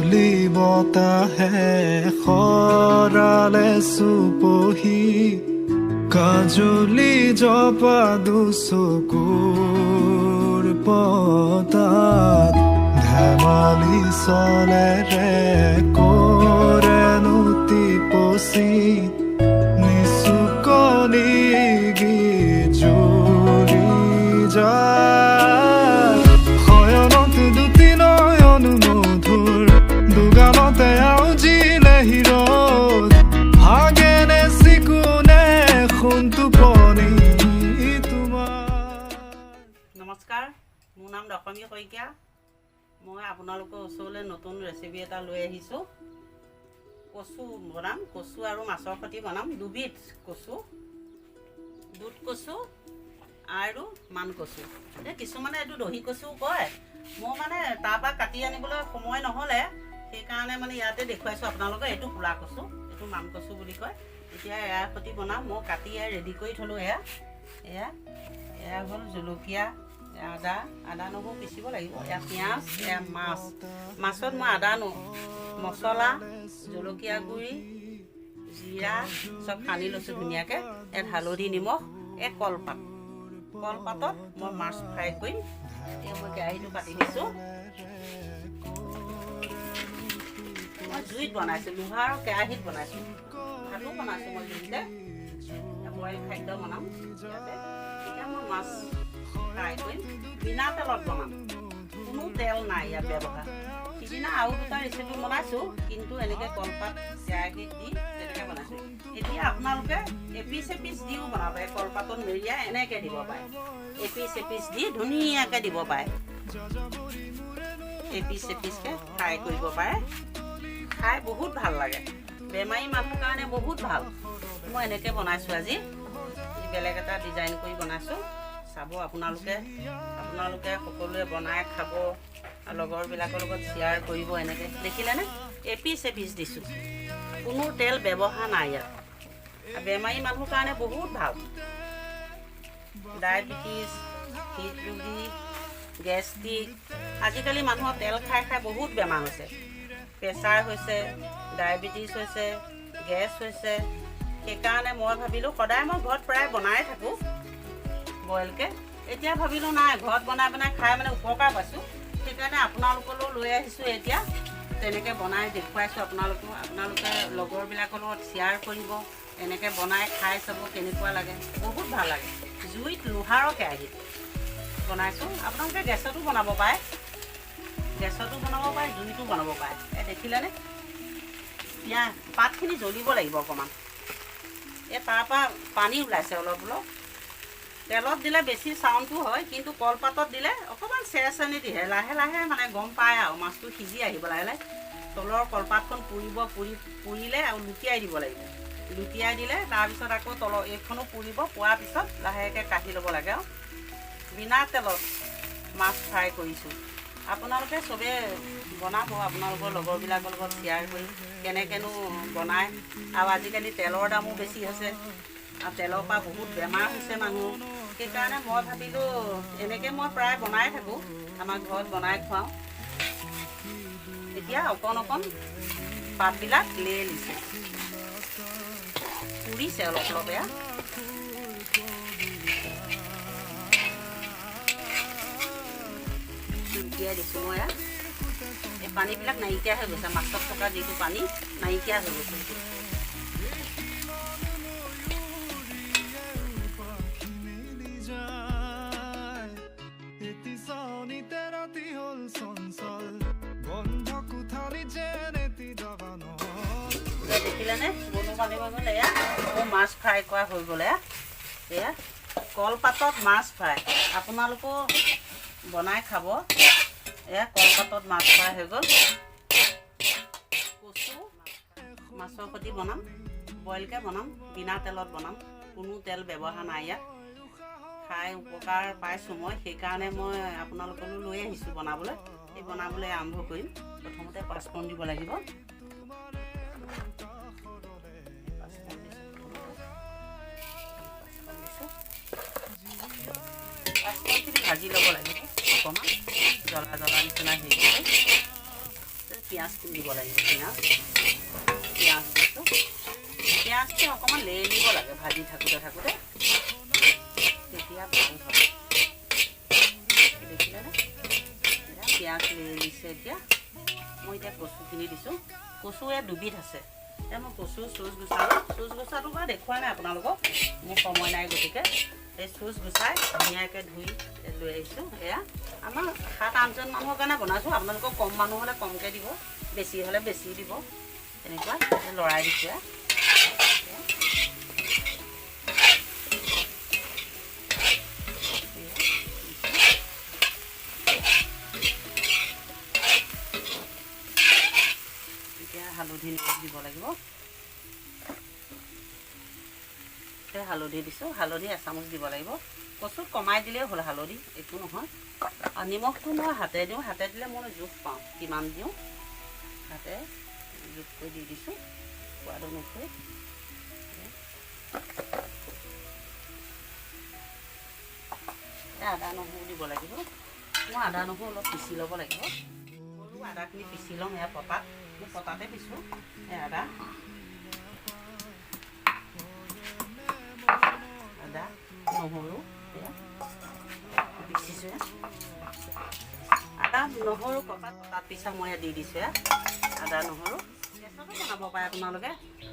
গধূলি বতাহে সৰালে চুপহি, কাজলি জপা দুচকুৰ পতাত ধেমালি চলেৰে কৰেনো টিপচি নিচুকনি গীত জুৰি যায়। শয়নত দুটি নয়ন মধুৰ, দুগালতে আউজিলে হিৰ'দ, ভাগেনে চিকুনে সোণ টোপনি তোমাৰ। নমস্কাৰ, মোৰ নাম দশমী শইকীয়া। মই আপোনালোকৰ ওচৰলৈ নতুন ৰেচিপি এটা লৈ আহিছোঁ। কচু বনাম, কচু আৰু মাছৰ সৈতে বনাম। দুবিধ কচু, দুধ কচু আৰু মান কচু। এই কিছুমানে এইটো দহি কচুও কয়। মোৰ মানে তাৰপৰা কাটি আনিবলৈ সময় নহ'লে, সেইকাৰণে মানে ইয়াতে দেখুৱাইছোঁ আপোনালোকে। এইটো ক'লা কচু, এইটো মান কচু বুলি কয়। এতিয়া ইয়াৰ সৈতে বনাম। মই কাটি এয়া ৰেডি কৰি থ'লোঁ। এয়া এয়া এয়া হ'ল জলকীয়া, আদা, আদা নহৰু পিচিব লাগিব। এয়া পিঁয়াজ, এয়া মাছ। মাছত মই আদা মছলা, জলকীয়া গুড়ি, জিৰা চব সানি লৈছোঁ ধুনীয়াকৈ। ইয়াত হালধি, নিমখ, এই কলপাত। কলপাতত মই মাছ ফ্ৰাই কৰিম। এতিয়া মই কেৰাহীটো পাতি দিছোঁ। মই জুইত বনাইছোঁ, লোহাৰ কেৰাহীত বনাইছোঁ। ভাতো বনাইছোঁ মই জুইতে। বইল খাদ্য বনাম ইয়াতে। এতিয়া মই মাছ ফ্ৰাই কৰিম, বিনা তেলত বনাম, কোনো তেল নাই ইয়াত ব্যৱহাৰ। সিদিনা আৰু দুটা ৰেচিপি বনাইছোঁ, কিন্তু এনেকৈ কলপাত কেৰাহীত দি তেনেকৈ বনাইছোঁ। এতিয়া আপোনালোকে এপিচ এপিচ দিও বনাব পাৰে, কলপাতত মেৰিয়াই এনেকৈ দিব পাৰে, এপিচ এপিচ দি ধুনীয়াকৈ দিব পাৰে, এপিচ এপিচকৈ ফ্ৰাই কৰিব পাৰে। খাই বহুত ভাল লাগে, বেমাৰী মানুহৰ কাৰণে বহুত ভাল। মই এনেকৈ বনাইছোঁ আজি, বেলেগ এটা ডিজাইন কৰি বনাইছোঁ। চাব আপোনালোকে, আপোনালোকে সকলোৱে বনাই খাব, লগৰবিলাকৰ লগত শ্বেয়াৰ কৰিব। এনেকৈ দেখিলেনে, এপিচ এপিচ দিছোঁ, কোনো তেল ব্যৱহাৰ নাই ইয়াত। বেমাৰী মানুহৰ কাৰণে বহুত ভাল। ডায়েবেটিছ, হৃদৰোগী, গেষ্ট্ৰিক, আজিকালি মানুহৰ তেল খাই খাই বহুত বেমাৰ হৈছে। প্ৰেছাৰ হৈছে, ডায়েবেটিছ হৈছে, গেছ হৈছে। সেইকাৰণে মই ভাবিলোঁ, সদায় মই ঘৰত প্ৰায় বনাই থাকোঁ বইলকৈ। এতিয়া ভাবিলোঁ নাই, ঘৰত বনাই বনাই খাই মানে উপকাৰ পাইছোঁ, সেইকাৰণে আপোনালোকলৈও লৈ আহিছোঁ। এতিয়া তেনেকৈ বনাই দেখুৱাইছোঁ আপোনালোকেও, আপোনালোকে লগৰবিলাকৰ লগত শ্বেয়াৰ কৰিব, এনেকৈ বনাই খাই চাব কেনেকুৱা লাগে। বহুত ভাল লাগে। জুইত লোহাৰৰ কেৰাহীত বনাইছোঁ। আপোনালোকে গেছতো বনাব পাৰে, গেছতো বনাব পাৰে, জুইতো বনাব পাৰে। এই দেখিলেনে, পিঁয়াজ পাতখিনি জ্বলিব লাগিব অকণমান। এই তাৰপৰা পানী ওলাইছে অলপ অলপ। তেলত দিলে বেছি চাউণ্ডটো হয়, কিন্তু কলপাতত দিলে অকণমান চেৰচেনি দিহে লাহে লাহে মানে গম পায় আৰু মাছটো সিজি আহিব লাহে লাহে। তলৰ কলপাতখন পুৰিব, পুৰিলে আৰু লুটিয়াই দিব লাগিব। লুটিয়াই দিলে তাৰপিছত আকৌ তলৰ এইখনো পুৰিব, পোৱাৰ পিছত লাহেকৈ কাঢ়ি ল'ব লাগে। আৰু বিনা তেলত মাছ ফ্ৰাই কৰিছোঁ। আপোনালোকে চবে বনাব, আপোনালোকৰ লগৰবিলাকৰ লগত শ্বেয়াৰ কৰি কেনেকৈনো বনায়। আৰু আজিকালি তেলৰ দামো বেছি হৈছে আৰু তেলৰ পৰা বহুত বেমাৰ হৈছে মানুহ। সেইকাৰণে মই ভাবিলোঁ, এনেকৈ মই প্ৰায় বনাই থাকোঁ, আমাৰ ঘৰত বনাই খুৱাওঁ। এতিয়া অকণ অকণ পাতবিলাক লেলিছে, পুৰিছে অলপ অলপ। এয়া লুটিয়াই দিছোঁ মই। এয়া এই পানীবিলাক নাইকিয়া হৈ গৈছে, মাছত থকা যিটো পানী নাইকিয়া হৈ গৈছে সেইটো। এটি চাৱনিতে ৰাতি হ'ল চঞ্চল, বন্ধ কোঠালিত যেন এটি দাবানল। দেখিলেনে, বনো পানী হৈ গ'ল। এয়া মোৰ মাছ ফ্ৰাই কৰা হৈ গ'ল। এয়া এয়া কলপাতত মাছ ফ্ৰাই, আপোনালোকেও বনাই খাব। এয়া কলপাতত মাছ ফ্ৰাই হৈ গ'ল। কচু মাছৰ সৈতে বনাম, বইলকৈ বনাম, বিনা তেলত বনাম, কোনো তেল ব্যৱহাৰ নাই ইয়াত। খাই উপকাৰ পাইছোঁ মই, সেইকাৰণে মই আপোনালোকলৈ লৈ আহিছোঁ বনাবলৈ। এই বনাবলৈ আৰম্ভ কৰিম। প্ৰথমতে পাঁচফোৰণ দিব লাগিব। পাঁচফোৰণ দিছোঁ প্ৰথমতে। পাঁচফোৰণ দিছোঁ। পাঁচফোৰণখিনি ভাজি ল'ব লাগিব অকণমান, জ্বলা জ্বলা নিচিনা হেৰি কৰি। পিঁয়াজ দিব লাগিব। পিঁয়াজ দিছোঁ। পিঁয়াজটো অকণমান লেৰেলিব লাগে ভাজি থাকোঁতে থাকোঁতে, তেতিয়া ভাল হয়। দেখিলেনে, এয়া পিঁয়াজ লেৰেলিছে। এতিয়া মই এতিয়া কচুখিনি দিছোঁ। কচু ইয়াত দুবিধ আছে। এতিয়া মই কচু চুচ গুচালোঁ। চুচ গুচাটো বাৰু দেখুওৱা নাই আপোনালোকক, মোৰ সময় নাই। গতিকে এই চুচ গুচাই ধুনীয়াকৈ ধুই লৈ আহিছোঁ। এয়া আমাৰ সাত আঠজন মানুহৰ কাৰণে বনাইছোঁ। আপোনালোকক কম মানুহ হ'লে কমকৈ দিব, বেছি হ'লে বেছি দিব। তেনেকুৱা এই লৰাই দিছোঁ। এয়া এয়া দিছোঁ। এতিয়া হালধি নিমখ দিব লাগিব। এতিয়া হালধি দিছোঁ। হালধি এচামুচ দিব লাগিব। কচুত কমাই দিলেই হ'ল হালধি, একো নহয়। আৰু নিমখটো মই হাতে দিওঁ। হাতে দিলে মই জোখ পাওঁ কিমান দিওঁ। হাতে জোখ কৰি দি দিছোঁ সোৱাদ অনুসৰি। আদা নহৰু দিব লাগিব। মই আদা নহৰু অলপ পিচি ল'ব লাগিব। সৰু আদাখিনি পিচি ল'ম। এয়া পটাত, মই পটাতে পিছোঁ। এই আদা আদা নহৰু এয়া পিচিছোঁ। আদা নহৰু পটাত পিছা মই দি দিছোঁ। এয়া আদা নহৰু গেছতো বনাব পাৰে আপোনালোকে।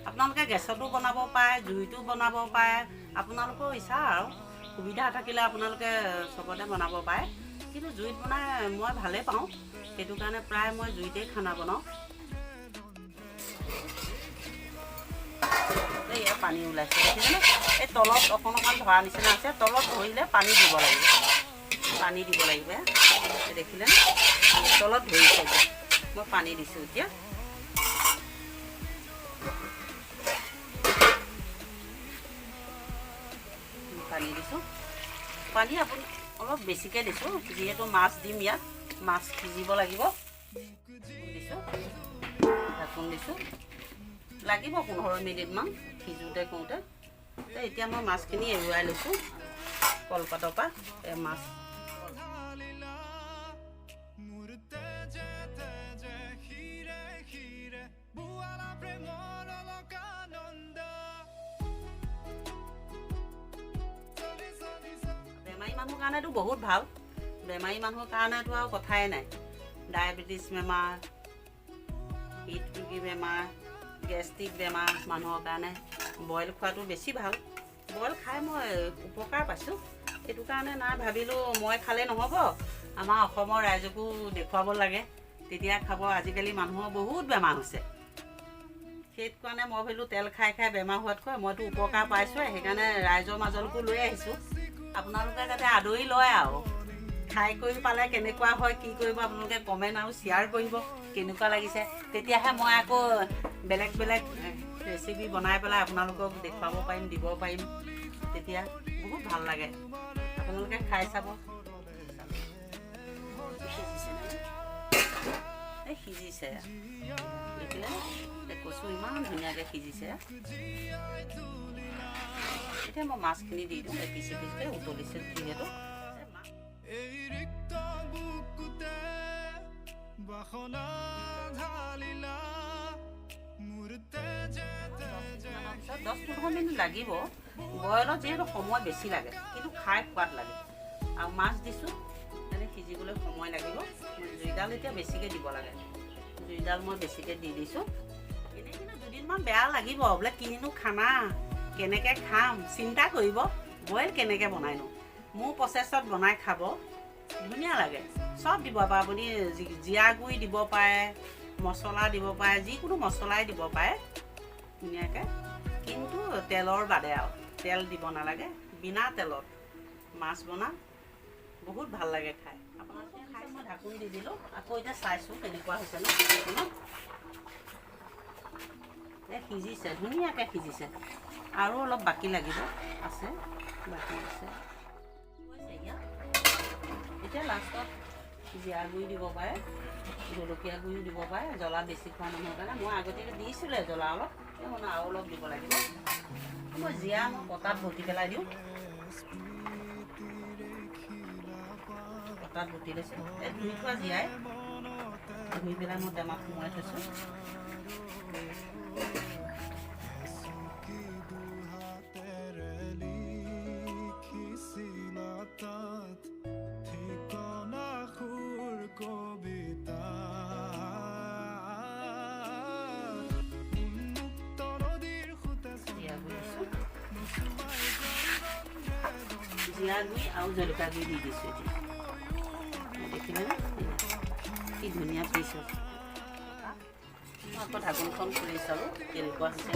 আপোনালোকে গেছতো বনাব পাৰে, জুইতো বনাব পাৰে, আপোনালোকৰ ইচ্ছা আৰু সুবিধা থাকিলে আপোনালোকে চবতে বনাব পাৰে। কিন্তু জুইত বনাই মই ভালেই পাওঁ, সেইটো কাৰণে প্ৰায় মই জুইতেই খানা বনাওঁ। এই ইয়াত পানী ওলাইছে, দেখিছেনে? এই তলত অকণ অকণ ধৰা নিচিনা আছে। তলত ধৰিলে পানী দিব লাগিব, পানী দিব লাগিব। এই দেখিলেনে, তলত ধৰিছে। মই পানী দিছোঁ এতিয়া। পানী দিছোঁ। পানী আপুনি অলপ বেছিকৈ দিছোঁ, যিহেতু মাছ দিম ইয়াত, মাছ সিজিব লাগিব। দিছোঁ, ঢাকোন দিছোঁ। লাগিব 15 মিনিটমান সিজোঁতে কৰোঁতে। এতিয়া মই মাছখিনি এৰুৱাই লৈছোঁ কলপাতৰ পৰা। এই মাছ মোৰ তেজে তেজে শিৰে শিৰে বোৱালা প্ৰেমৰ অলকানন্দ। বেমাৰী মানুহৰ কাৰণেতো বহুত ভাল। বেমাৰী মানুহৰ কাৰণেতো আৰু কথাই নাই। ডায়েবেটিছ বেমাৰ, হৃদৰোগী বেমাৰ, গেষ্ট্ৰিক বেমাৰ মানুহৰ কাৰণে বইল খোৱাটো বেছি ভাল। বইল খাই মই উপকাৰ পাইছোঁ। সেইটো কাৰণে নাই ভাবিলোঁ, মই খালে নহ'ব, আমাৰ অসমৰ ৰাইজকো দেখুৱাব লাগে, তেতিয়া খাব। আজিকালি মানুহৰ বহুত বেমাৰ হৈছে। সেইটো কাৰণে মই ভাবিলোঁ, তেল খাই খাই বেমাৰ হোৱাতকৈ মইতো উপকাৰ পাইছোঁৱে, সেইকাৰণে ৰাইজৰ মাজলৈকো লৈ আহিছোঁ। আপোনালোকে যাতে আদৰি লয় আৰু খাই কৰি পালে কেনেকুৱা হয়, কি কৰিব, আপোনালোকে কমেণ্ট আৰু শ্বেয়াৰ কৰিব কেনেকুৱা লাগিছে। তেতিয়াহে মই আকৌ বেলেগ বেলেগ ৰেচিপি বনাই পেলাই আপোনালোকক দেখুৱাব পাৰিম, দিব পাৰিম। তেতিয়া বহুত ভাল লাগে। আপোনালোকে খাই চাব। সিজিছে? এই সিজিছে, দেখিলে? এই কচু ইমান ধুনীয়াকৈ সিজিছে। এতিয়া মই মাছখিনি দি দিওঁ। এপিচ এপিচকৈ উতলিছে যিহেতু। এই ৰিক্ত বুকুতে বাসনা ঢালিলা মোৰ তেজে তেজে। পিছত 10-15 মিনিট লাগিব। বইলত যিহেতু সময় বেছি লাগে, কিন্তু খাই সোৱাদ লাগে। আৰু মাছ দিছোঁ, তেনে সিজিবলৈ সময় লাগিব। জুইডাল এতিয়া বেছিকৈ দিব লাগে। জুইডাল মই বেছিকৈ দি দিছোঁ। এনেই কিন্তু দুদিনমান বেয়া লাগিব, বোলে কিনো খানা, কেনেকৈ খাম, চিন্তা কৰিব, বইল কেনেকৈ বনাইনো। মোৰ প্ৰচেছত বনাই খাব, ধুনীয়া লাগে। চব দিব পাৰে আপুনি, জীৰা গুড়ি দিব পাৰে, মছলা দিব পাৰে, যিকোনো মছলাই দিব পাৰে ধুনীয়াকৈ। কিন্তু তেলৰ বাদে, আৰু তেল দিব নালাগে। বিনা তেলত মাছ বনাম, বহুত ভাল লাগে খাই। আপোনালোকে খাই। মই ঢাকোন দি দিলোঁ আকৌ। এতিয়া চাইছোঁ কেনেকুৱা হৈছে ন। এই সিজিছে, ধুনীয়াকৈ সিজিছে। আৰু অলপ বাকী লাগিব আছে, বাকী আছে। হৈছে ইয়াত। এতিয়া লাষ্টত জীৰা গুড়ি দিব পাৰে, জলকীয়া গুড়িও দিব পাৰে, জ্বলা বেছি খোৱা মানুহৰ কাৰণে। মই আগতীয়াকৈ দিছিলোঁ জ্বলা অলপ, এই মানে আৰু অলপ দিব লাগিব। মই জীৰা মই পটাত বটি পেলাই দিওঁ। পটাত বটি লৈছোঁ। এই ধুই থোৱা জীৰাই ধুই পেলাই মই টেমাত সোমোৱাই থৈছোঁ। কি দুহাতেৰে লিখিছিলা তাত ঠিকনা, সুৰ, কবিতা। উন্মুক্ত নদীৰ সোঁতে জিৰা গুড়ি দিছোঁ। নচুৱাই ৰন্ধে। জিৰা গুড়ি আৰু জলকীয়া গুড়ি দি দিছোঁ এতিয়া। দেখিলেনে কি ধুনীয়া পিচ হৈছে? মই আকৌ ঢাকোনখন খুলি চালোঁ কেনেকুৱা হৈছে।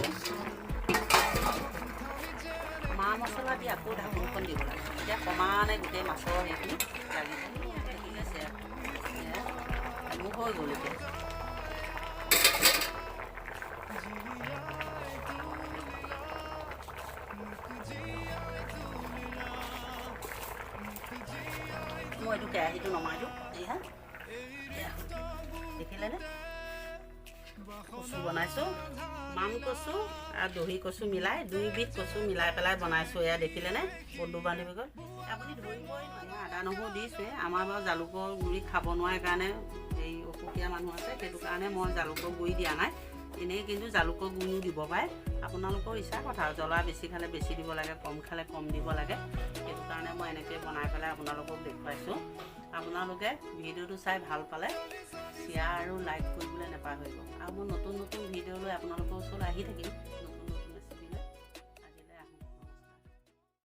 মা মছলা দি আকৌ ঢাকোনখন দিব লাগে। তেতিয়া সমানে গোটেই মাছৰ সেইখিনি লাগি যায়। ঠিক আছে, এয়া মোৰ হৈ গ'ল এতিয়া। জীয়াই তুলিলা মোক, জীয়াই তুলিলা মোক, জীয়াই মই এইটো কেৰাহীটো নমাই দিওঁ। এয়া এয়া দেখিলেনে? কচু বনাইছোঁ, মান কচু আৰু দহি কচু মিলাই, দুইবিধ কচু মিলাই পেলাই বনাইছোঁ। এয়া দেখিলেনে বন্ধু বান্ধৱীসকল? আপুনি ধৰিবই নোৱাৰে। মই আদা নহৰু দিছোঁৱে। আমাৰ বাৰু জালুকৰ গুড়ি খাব নোৱাৰে কাৰণে, এই অসুখীয়া মানুহ আছে, সেইটো কাৰণে মই জালুকৰ গুড়ি দিয়া নাই। এনেই কিন্তু জালুকৰ গুড়িও দিব পাৰে, আপোনালোকৰ ইচ্ছা কথা। জ্বলা বেছি খালে বেছি দিব লাগে, কম খালে কম দিব লাগে। সেইটো কাৰণে মই এনেকৈ বনাই পেলাই আপোনালোকক দেখুৱাইছোঁ। আপোনালোকে ভিডিঅ'টো চাই ভাল পালে শ্বেয়াৰ আৰু লাইক কৰিবলৈ নাপাহৰিব। আৰু মই নতুন নতুন ভিডিঅ' লৈ আপোনালোকৰ ওচৰলৈ আহি থাকিম। নতুন